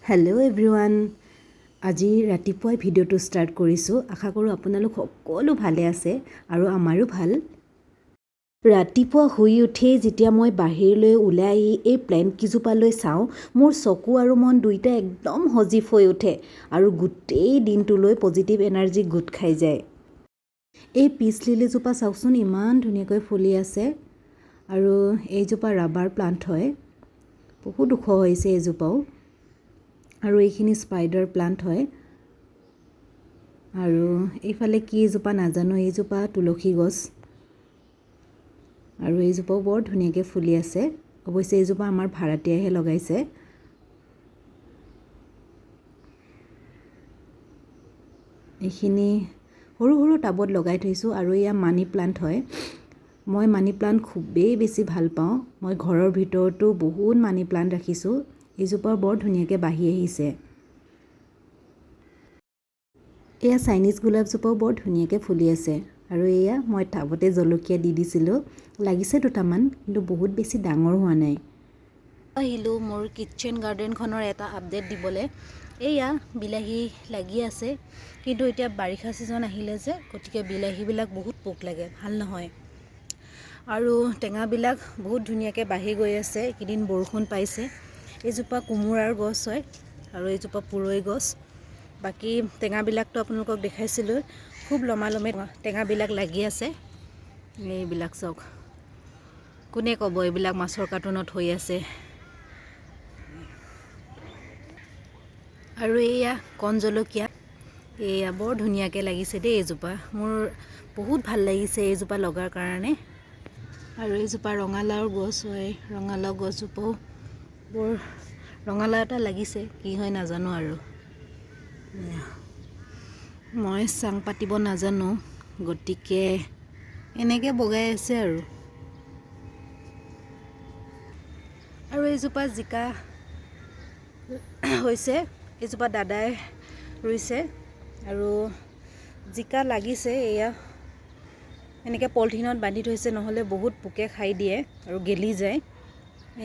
Hello' everyone, আজি ৰাতিপুৱাই ভিডিঅ'টো ষ্টাৰ্ট কৰিছোঁ। আশা কৰোঁ আপোনালোক সকলো ভালে আছে আৰু আমাৰো ভাল। ৰাতিপুৱা শুই উঠিয়েই যেতিয়া মই বাহিৰলৈ ওলাই আহি এই প্লেণ্টকেইজোপালৈ চাওঁ, মোৰ চকু আৰু মন দুয়োটা একদম সজীৱ হৈ উঠে আৰু গোটেই দিনটোলৈ পজিটিভ এনাৰ্জি গোট খাই যায়। এই পিচ লিলিজোপা চাওকচোন, ইমান ধুনীয়াকৈ ফুলি আছে। আৰু এইজোপা ৰাবাৰ প্লাণ্ট হয়, বহুত ওখ হৈছে এইজোপাও। আৰু এইখিনি স্পাইডাৰ প্লাণ্ট হয়। আৰু এইফালে কি এজোপা নাজানো, এইজোপা তুলসী গছ। আৰু এইজোপাও বৰ ধুনীয়াকৈ ফুলি আছে। অৱশ্যে এইজোপা আমাৰ ভাড়াতীয়াইহে লগাইছে। এইখিনি সৰু সৰু টাবত লগাই থৈছোঁ। আৰু এয়া মানি প্লাণ্ট হয়। মই মানি প্লাণ্ট খুবেই বেছি ভাল পাওঁ। মই ঘৰৰ ভিতৰতো বহুত মানি প্লাণ্ট ৰাখিছোঁ। এইজোপা বৰ ধুনীয়াকৈ বাঢ়ি আহিছে। এয়া চাইনিজ গোলাপজোপাও বৰ ধুনীয়াকৈ ফুলি আছে। আৰু এয়া মই টাবতে জলকীয়া দি দিছিলোঁ, লাগিছে দুটামান, কিন্তু বহুত বেছি ডাঙৰ হোৱা নাই। আহিলোঁ মোৰ কিটচেন গাৰ্ডেনখনৰ এটা আপডেট দিবলৈ। এয়া বিলাহী লাগি আছে, কিন্তু এতিয়া বাৰিষা ছিজন আহিলে যে, গতিকে বিলাহীবিলাক বহুত পোক লাগে, ভাল নহয়। আৰু টেঙাবিলাক বহুত ধুনীয়াকৈ বাঢ়ি গৈ আছে, এইকেইদিন বৰষুণ পাইছে। এইজোপা কোমোৰাৰ গছ হয় আৰু এইজোপা পূৰৈ গছ। বাকী টেঙাবিলাকতো আপোনালোকক দেখাইছিলোঁ, খুব লমালমে টেঙাবিলাক লাগি আছে। এইবিলাক চাওক, কোনে ক'ব এইবিলাক মাছৰ কাৰ্টুনত হৈ আছে। আৰু এয়া কণ জলকীয়া, এয়া বৰ ধুনীয়াকৈ লাগিছে দেই এইজোপা। মোৰ বহুত ভাল লাগিছে এইজোপা লগাৰ কাৰণে। আৰু এইজোপা ৰঙালাওৰ গছ হয়। ৰঙালাও গছজোপাও বৰ ৰঙালাও এটা লাগিছে, কি হয় নাজানো। আৰু মই চাং পাতিব নাজানো, গতিকে এনেকৈ বগাই আছে। আৰু আৰু এইজোপা জিকা হৈছে, এইজোপা দাদাই ৰুইছে আৰু জিকা লাগিছে। এয়া এনেকৈ পলিথিনত বান্ধি থৈছে, নহ'লে বহুত পোকে খাই দিয়ে আৰু গেলি যায়।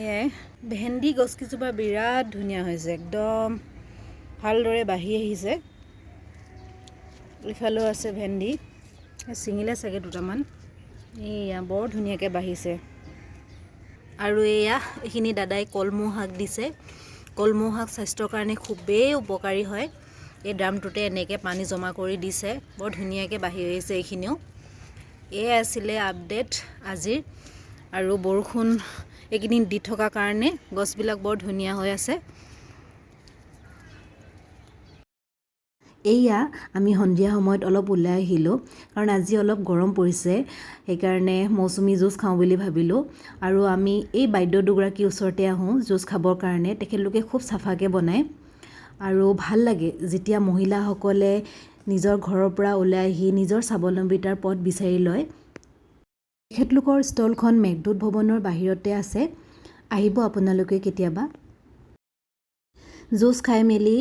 এয়াই ভেন্দি গছকেইজোপা বিৰাট ধুনীয়া হৈছে, একদম ভালদৰে বাঢ়ি আহিছে। ইফালেও আছে ভেন্দি, ছিঙিলে চাগে দুটামান। এয়া বৰ ধুনীয়াকৈ বাঢ়িছে। আৰু এয়া এইখিনি দাদাই কলমৌ শাক দিছে। কলমৌ শাক স্বাস্থ্যৰ কাৰণে খুবেই উপকাৰী হয়। এই ড্ৰামটোতে এনেকৈ পানী জমা কৰি দিছে, বৰ ধুনীয়াকৈ বাঢ়ি আহিছে এইখিনিও। এয়াই আছিলে আপডেট আজিৰ। আৰু বৰষুণ এইকেইদিন দি থকাৰ কাৰণে গছবিলাক বৰ ধুনীয়া হৈ আছে। এইয়া আমি সন্ধিয়া সময়ত অলপ ওলাই আহিলোঁ, কাৰণ আজি অলপ গৰম পৰিছে, সেইকাৰণে মৌচুমী জুচ খাওঁ বুলি ভাবিলোঁ। আৰু আমি এই বাইদেউ দুগৰাকীৰ ওচৰতে আহোঁ জুচ খাবৰ কাৰণে। তেখেতলোকে খুব চাফাকৈ বনায় আৰু ভাল লাগে যেতিয়া মহিলাসকলে নিজৰ ঘৰৰ পৰা ওলাই আহি নিজৰ স্বাৱলম্বিতাৰ পথ বিচাৰি লয়। তেখেতলোকৰ ষ্টলখন মেঘদূত ভৱনৰ বাহিৰতে আছে, আহিব আপোনালোকে কেতিয়াবা। জুচ খাই মেলি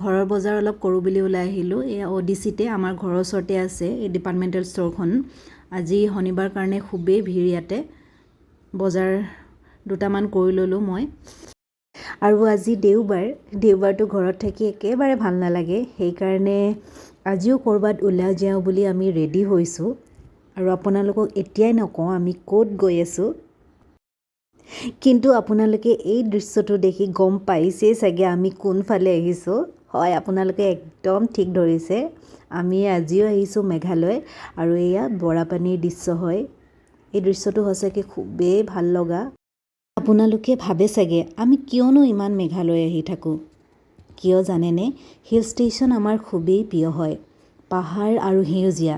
ঘৰৰ বজাৰ অলপ কৰোঁ বুলি ওলাই আহিলোঁ। এয়া অ' ডি চিতে, আমাৰ ঘৰৰ ওচৰতে আছে এই ডিপাৰ্টমেণ্টেল ষ্ট'ৰখন। আজি শনিবাৰ কাৰণে খুবেই ভিৰ ইয়াতে। বজাৰ দুটামান কৰি ল'লোঁ মই। আৰু আজি দেওবাৰ, দেওবাৰটো ঘৰত থাকি একেবাৰে ভাল নালাগে, সেইকাৰণে আজিও ক'ৰবাত ওলাই যাওঁ বুলি আমি ৰেডি হৈছোঁ। আৰু আপোনালোকক এতিয়াই নকওঁ আমি ক'ত গৈ আছোঁ, কিন্তু আপোনালোকে এই দৃশ্যটো দেখি গম পাইছেই চাগে আমি কোনফালে আহিছোঁ। হয়, আপোনালোকে একদম ঠিক ধৰিছে, আমি আজিও আহিছোঁ মেঘালয়। আৰু এয়া বৰাপানীৰ দৃশ্য হয়। এই দৃশ্যটো সঁচাকৈ খুবেই ভাল লগা। আপোনালোকে ভাবে চাগে আমি কিয়নো ইমান মেঘালয় আহি থাকোঁ। কিয় জানেনে? হিল ষ্টেচন আমাৰ খুবেই প্ৰিয় হয়। পাহাৰ আৰু সেউজীয়া,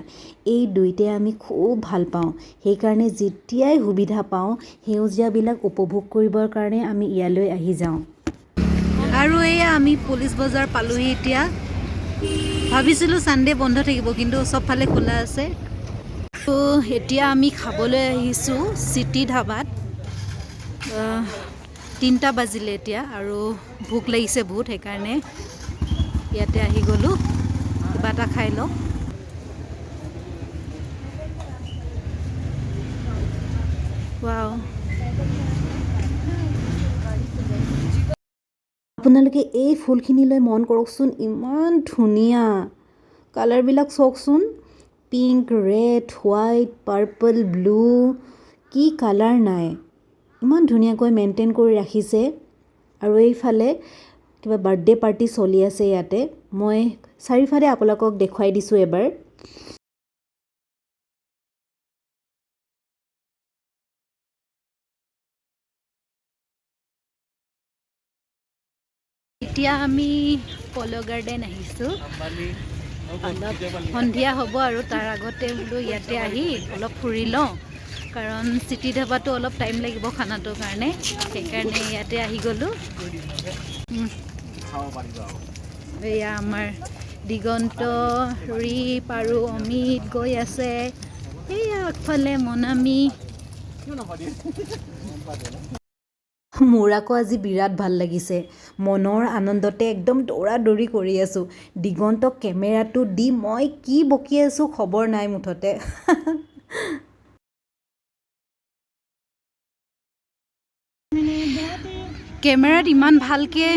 এই দুইটাই আমি খুব ভাল পাওঁ। সেইকাৰণে যেতিয়াই সুবিধা পাওঁ, সেউজীয়াবিলাক উপভোগ কৰিবৰ কাৰণে আমি ইয়ালৈ আহি যাওঁ। আৰু এয়া আমি পুলিচ বজাৰ পালোহি এতিয়া। ভাবিছিলোঁ ছানডে বন্ধ থাকিব, কিন্তু চবফালে খোলা আছে। ত' এতিয়া আমি খাবলৈ আহিছোঁ চিটি ধাবাত। 3টা বাজিলে এতিয়া আৰু ভোক লাগিছে বহুত, সেইকাৰণে ইয়াতে আহি গ'লোঁ। কিবা এটা খাই লওঁ। ৱাও। আপোনালোকে এই ফুলখিনিলৈ মন কৰকচোন, ইমান ধুনীয়া কালাৰবিলাক চাওকচোন। Pink, red, white, purple, blue, কি কালাৰ নাই। ইমান ধুনীয়াকৈ মেইনটেইন কৰি ৰাখিছে। আৰু এইফালে কিবা বাৰ্থডে পাৰ্টি চলি আছে ইয়াতে। মই চাৰিওফালে আপোনালোকক দেখুৱাই দিছোঁ এবাৰ। এতিয়া আমি পল' গাৰ্ডেন আহিছোঁ। অলপ সন্ধিয়া হ'ব আৰু তাৰ আগতে বোলো ইয়াতে আহি অলপ ফুৰি লওঁ, কাৰণ চিটি ধাবাটো অলপ টাইম লাগিব খানাটোৰ কাৰণে, সেইকাৰণে ইয়াতে আহি গ'লোঁ। এয়া আমাৰ দিগন্ত, ৰিপ আৰু অমিত গৈ আছে। এইয়া আগফালে মনামী। মোৰ আকৌ আজি বিৰাট ভাল লাগিছে। মনৰ আনন্দতে একদম দৌৰা দৌৰি কৰি আছোঁ। দিগন্তক কেমেৰাটো দি মই কি বকি আছোঁ খবৰ নাই মুঠতে। কেমেৰাত ইমান ভালকৈ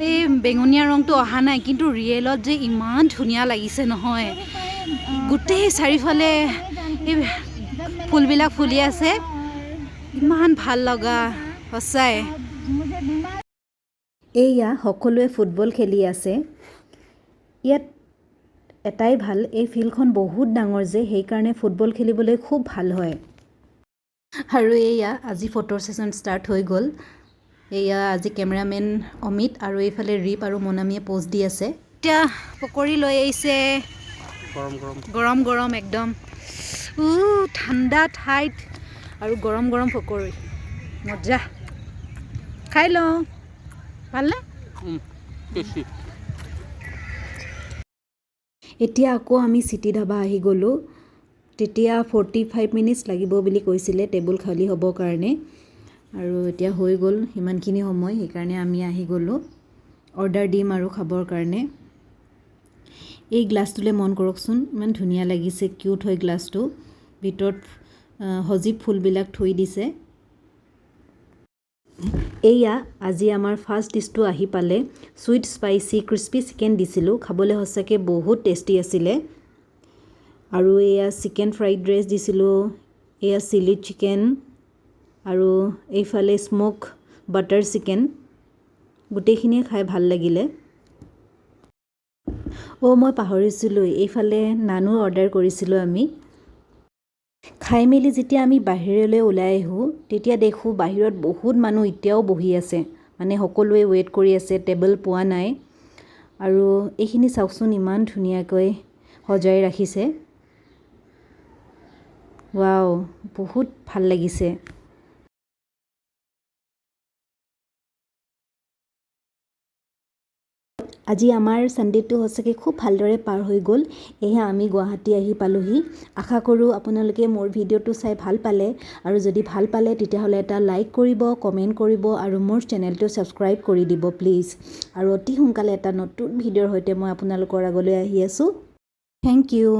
এই বেঙুনীয়া ৰংটো অহা নাই, কিন্তু ৰিয়েলত যে ইমান ধুনীয়া লাগিছে নহয়। গোটেই চাৰিওফালে এই ফুলবিলাক ফুলি আছে, ইমান ভাল লগা সঁচাই। এইয়া সকলোৱে ফুটবল খেলি আছে। ইয়াত এটাই ভাল, এই ফিল্ডখন বহুত ডাঙৰ যে, সেইকাৰণে ফুটবল খেলিবলৈ খুব ভাল হয়। আৰু এইয়া আজি ফটো ছেশ্যন ষ্টাৰ্ট হৈ গ'ল। এয়া আজি কেমেৰামেন অমিত আৰু এইফালে ৰিপ আৰু মনামীয়ে প'জ দি আছে। এতিয়া পকৰি লৈ আহিছে। গৰম গৰম। গৰম গৰম একদম। ঠাণ্ডা ঠাইত আৰু গৰম গৰম পকৰি, মজা। খাই লওঁ, ভালনে? টেষ্টি। এতিয়া আকৌ আমি চিটি ধাবা আহি গ'লোঁ। তেতিয়া 45 মিনিটছ লাগিব বুলি কৈছিলে টেবুল খালী হ'বৰ কাৰণে, আৰু এতিয়া হৈ গ'ল সিমানখিনি সময়, সেইকাৰণে আমি আহি গ'লোঁ অৰ্ডাৰ দিম আৰু খাবৰ কাৰণে। এই গ্লাছটোলৈ মন কৰকচোন, ইমান ধুনীয়া লাগিছে, কিউট হয় গ্লাছটো। ভিতৰত সজীৱ ফুলবিলাক থৈ দিছে। এয়া আজি আমাৰ ফাৰ্ষ্ট ডিছটো আহি পালে। চুইট স্পাইচি ক্ৰিস্পি চিকেন দিছিলোঁ, খাবলৈ সঁচাকৈ বহুত টেষ্টি আছিলে। আৰু এয়া চিকেন ফ্ৰাইড ৰাইচ দিছিলোঁ, এয়া চিলি চিকেন আৰু এইফালে স্ম'ক বাটাৰ চিকেন। গোটেইখিনিয়ে খাই ভাল লাগিলে। অ', মই পাহৰিছিলোঁ, এইফালে নানো অৰ্ডাৰ কৰিছিলোঁ আমি। খাই মেলি যেতিয়া আমি বাহিৰলৈ ওলাই আহোঁ, তেতিয়া দেখোঁ বাহিৰত বহুত মানুহ এতিয়াও বহি আছে, মানে সকলোৱে ৱেইট কৰি আছে, টেবুল পোৱা নাই। আৰু এইখিনি চাওকচোন, ইমান ধুনীয়াকৈ সজাই ৰাখিছে। ৱাও, বহুত ভাল লাগিছে। আজি আমাৰ ছানডে'টো সঁচাকৈ খুব ভালদৰে পাৰ হৈ গ'ল। এয়া আমি গুৱাহাটী আহি পালোহি। আশা কৰোঁ আপোনালোকে মোৰ ভিডিঅ'টো চাই ভাল পালে, আৰু যদি ভাল পালে তেতিয়াহ'লে এটা লাইক কৰিব, কমেণ্ট কৰিব আৰু মোৰ চেনেলটো ছাবস্ক্ৰাইব কৰি দিব প্লিজ। আৰু অতি সোনকালে এটা নতুন ভিডিঅ'ৰ সৈতে মই আপোনালোকৰ আগলৈ আহি আছোঁ। Thank you.